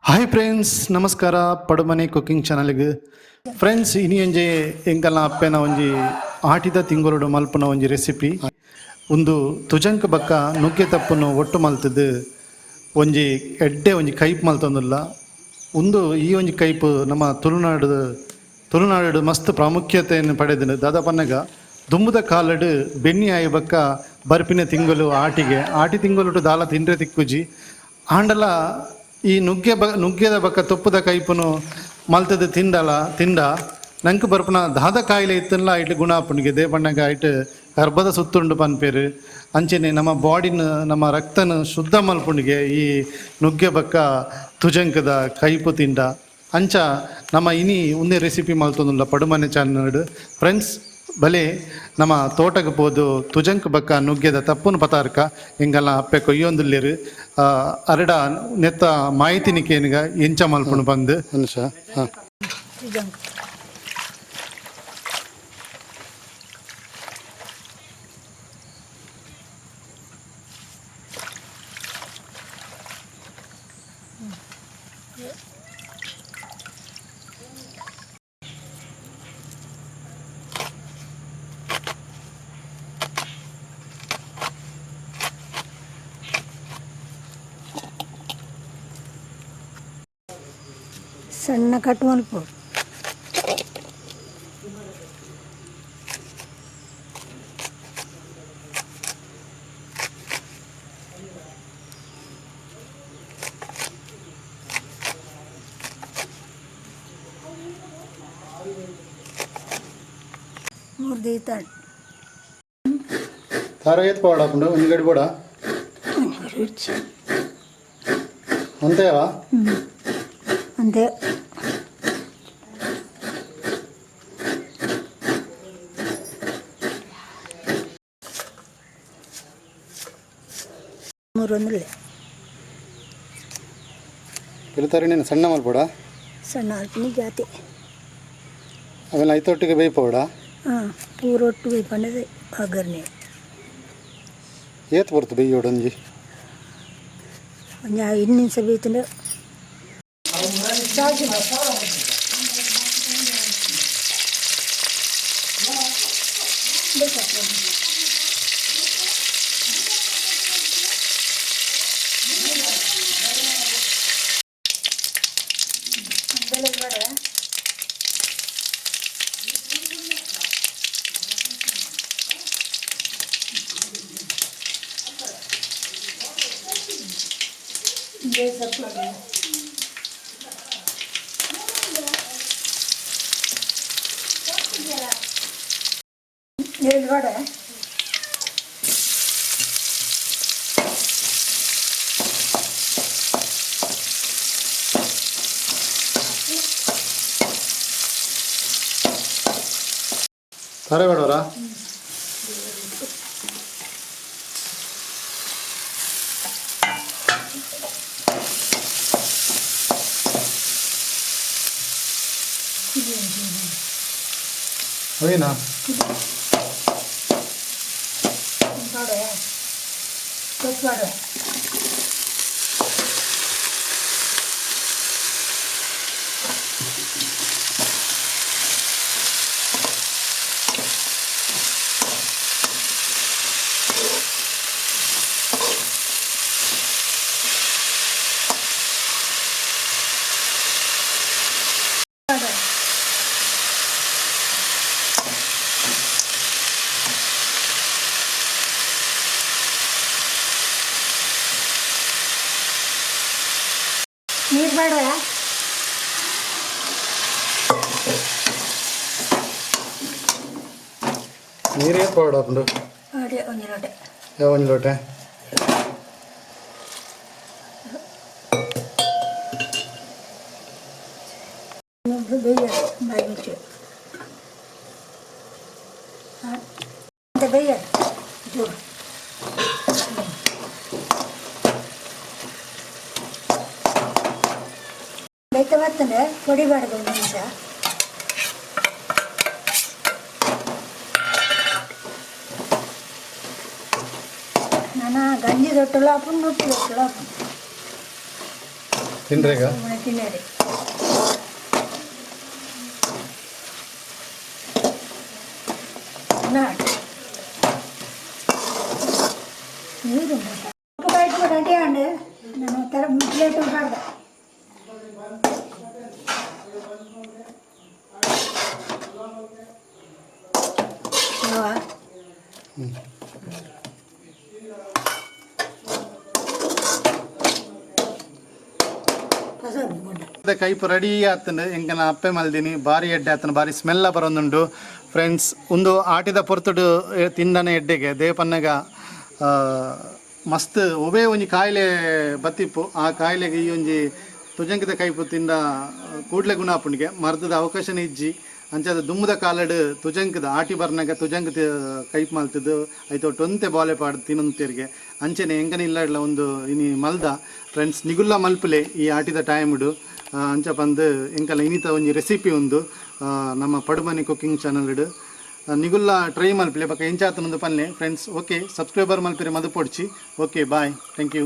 Hi friends, ನಮಸ್ಕಾರ. ಪಡುಮನೆ cooking ಚಾನಲ್ಗೆ friends, ಇನಿ ಒಂಜಿ ಎಂಕಲ್ನ ಅಪ್ಪೆನ ಒಂಜಿ ಆಟಿದ ತಿಂಗೊಲುಡು ಮಲ್ಪುನ ಒಂಜಿ ರೆಸಿಪಿ. ಒಂದು ತುಜಂಕ್ ಬಕ್ಕ ನುಗ್ಗೆ ತಪ್ಪುನು ಒಟ್ಟು ಮಲ್ತದ್ದು ಒಂಜಿ ಎಡ್ಡೆ ಒಂಜಿ ಕೈಪ್ ಮಲ್ತೊಂದುಲ್ಲ. ಒಂದು ಈ ಒಂಜಿ ಕೈಪು ನಮ್ಮ ತುಳುನಾಡು ತುಳುನಾಡು ಮಸ್ತ್ ಪ್ರಾಮುಖ್ಯತೆಯನ್ನು ಪಡೆದಿನ. ದಾದ ಪನ್ನಗ ದುಂಬುದ ಕಾಲಡ್ ಬೆನ್ನಿ ಆಯಿ ಬಕ್ಕ ಬರ್ಪಿನ ತಿಂಗಳು ಆಟಿಗೆ. ಆಟಿ ತಿಂಗಳು ದಾಲ ತಿಂಡ್ರೆ ತಿಕ್ಕುಜಿ. ಆಂಡಲ ಈ ನುಗ್ಗೆ ಬ ನುಗ್ಗೆದ ಬಕ್ಕ ತೊಪ್ಪುದ ಕೈಪುನು ಮಲ್ತದ ತಿಂಡಲ ತಿಂಡ ನಂಗೆ ಬರ್ಪುನ ದಾದ ಕಾಯಿಲೆ ಇತ್ತಲ್ಲ, ಐಟ್ ಗುಣ ಆಪುನಿಗೆ. ದೇಪಣ್ಣಗ ಐಟ್ ಗರ್ಭದ ಸುತ್ತುಂಡು ಪನ್ಪೇರು. ಅಂಚೆನೆ ನಮ್ಮ ಬಾಡಿನ, ನಮ್ಮ ರಕ್ತನ ಶುದ್ಧ ಮಲ್ಪುಣಿಗೆ ಈ ನುಗ್ಗೆ ಬಕ್ಕ ತುಜಂಕದ ಕೈಪು ತಿಂಡ. ಅಂಚ ನಮ್ಮ ಇನಿ ಒಂದೇ ರೆಸಿಪಿ ಮಲ್ತೊಂದುಲ್ಲ ಪಡುಮನೆ ಚಾನಲ್. ಫ್ರೆಂಡ್ಸ್, ಬಲೆ ನಮ್ಮ ತೋಟಕ್ಕೆ ಪೋದು ತುಜಂಕ್ ಬಕ್ಕ ನುಗ್ಗೆದ ತಪ್ಪುನು ಪತಾರ್ಕ. ಎಂಗಲ್ಲ ಅಪ್ಪೆ ಕೊಯ್ಯೊಂದುಲ್ಲೆರು. ಅರಡ ನೆತ್ತ ಮಾಹಿತಿನಿಕೇನಿಗ ಎಂಚ ಮಲ್ಪುಣು ಬಂದು ಮನುಷ್ಯ ಹಾಂ. ತುಜಂಕ್. ಸಣ್ಣ ಕಟ್ ಮಲ್ಪೊಡು. ಮೂರು ದೀತಾಡು. ತಾರ ಏತ್ ಪೋಡ ಹಾಕೊಂಡು ಒಂದು ಗಡಿ ಬೋಡ. ರುಚಿ. ಅಂತೆಯವಾ? ಅಂತೆ. ಮೂರೊಂದಿಲ್ಲ. ಪಿಲತಾರಿ ನೀನು ಸಣ್ಣ ಮಲ್ಪೋಡ. ಸಣ್ಣ ಅಲ್ಪನಿ ಜಾತಿ. ಆಮೇಲೆ ಐತೊಟ್ಟಿಗೆ ಬೇಯ್ಪೋಡ. ಹಾಂ, ಪೂರೊಟ್ಟು ಬೇಯ್ಪಂಡದೆ ಒಗ್ಗರಣೆ. ಏತ್ ಬರ್ತದೆ ಬೇಯ್ಯೋಡು ಒಂಜಿ? ಒಂಜಿ 5 ನಿಮಿಷ ಬೇಯ್ತಂಡೆ. ನೀರು ವಡೆ. ತಾರೆ ಬೇಡವರಾ? ಅವೇನಾ? ವಡೆ ತೊಪ್ಪು ವಡೆ. ವಡೆ. ನೀರು ಬೇಡವಾ? ನೀರು ಏತ್ ಪೋಡ ಹಾಕೊಂಡು? ಅಡೆ ಒಂದು ಲೋಟ. ಯಾವ ಒಂದು ಲೋಟೆ? ಬೇಯ ಬಾಯಿ ಮುಚ್ಚು ಅಂತ ಬೇಯ ಜೋರು. ಬೇಯ್ತಾ ಬರ್ತದೆ, ಹೊಡಿಬಾರ್ದು ಒಂದು ನಿಮಿಷ. ನಾನು ಗಂಜಿ ದೊಟ್ಟಲು ಹಾಪುಂಡು, ನುಪ್ಪು ದೊಟ್ಟಲು ಹಾಪುಂಡು. ತಿನ್ರೆಗ? ತಿನ್ನರೆ. ನಾಡು ನೀರು ಉಪ್ಪು ಕಾಯ್ತು ರೆಡಿ ಆಂಡ್ ನಾನು ತರ ಪ್ಲೇಟ್ ಪಾಡ್ದೆ. ಕೈಪು ರೆಡಿ ಆತಂಡು. ಎಂಕನ ಅಪ್ಪೆ ಮಲ್ದಿನಿ, ಬಾರಿ ಎಡ್ಡೆ ಆತನ, ಬಾರಿ ಸ್ಮೆಲ್ಲ ಬರೊಂದುಂಡು. ಫ್ರೆಂಡ್ಸ್, ಒಂದು ಆಟಿದ ಪೊರ್ತುಡು ತಿಂದನೆ ಎಡ್ಡೆಗೆ ದೇಪನ್ನಗ ಮಸ್ತ್ ಒವೇ ಒಂಜಿ ಕಾಯಿಲೆ ಬತ್ತಿಪ್ಪು, ಆ ಕಾಯಿಲೆಗೆ ಈ ಒಂಜಿ ತುಜಂಕಿದ ಕೈಪು ತಿಂದ ಕೂಡ್ಲೆ ಗುಣ ಆಪುಂಡಿಗೆ, ಮರ್ದದ ಅವಕಾಶನೇ ಇಜ್ಜಿ. ಅಂಚಾದ ದುಮ್ಮದ ಕಾಲಡ್ ತುಜಂಕದ ಆಟಿ ಬರ್ನಾಗ ತುಜಂಕ ಕೈಪ್ ಮಲ್ತದ್ದು ಐತ ಒಂತೆ ಬಾಲೆ ಪಾಡ್ ತಿನ್ನೊಂತೇರಿಗೆ. ಅಂಚನೆ ಎಂಕನ ಇಲ್ಲಡ್ಲ ಒಂದು ಇನಿ ಮಲ್ದ. ಫ್ರೆಂಡ್ಸ್, ನಿಗುಲ್ಲ ಮಲ್ಪುಲೆ ಈ ಆಟಿದ ಟೈಮ್ಡು. ಅಂಚ ಪಂದ್ ಎಂಕಲ ಇನಿತ ಒಂಜಿ ರೆಸಿಪಿ ಉಂದು. ನಮ್ಮ ಪಡುಮನಿ ಕುಕ್ಕಿಂಗ್ ಚಾನಲ್ಡ್ ನಿಗುಲ್ಲ ಟ್ರೈ ಮಲ್ಪಲೆ, ಬೊಕ ಎಂಚಾತನೊಂದು ಪನ್ಲೆ. ಫ್ರೆಂಡ್ಸ್, ಓಕೆ, ಸಬ್ಸ್ಕ್ರೈಬರ್ ಮಲ್ಪಿರೆ ಮದು ಪೊಡ್ಚಿ. Okay, bye, thank you.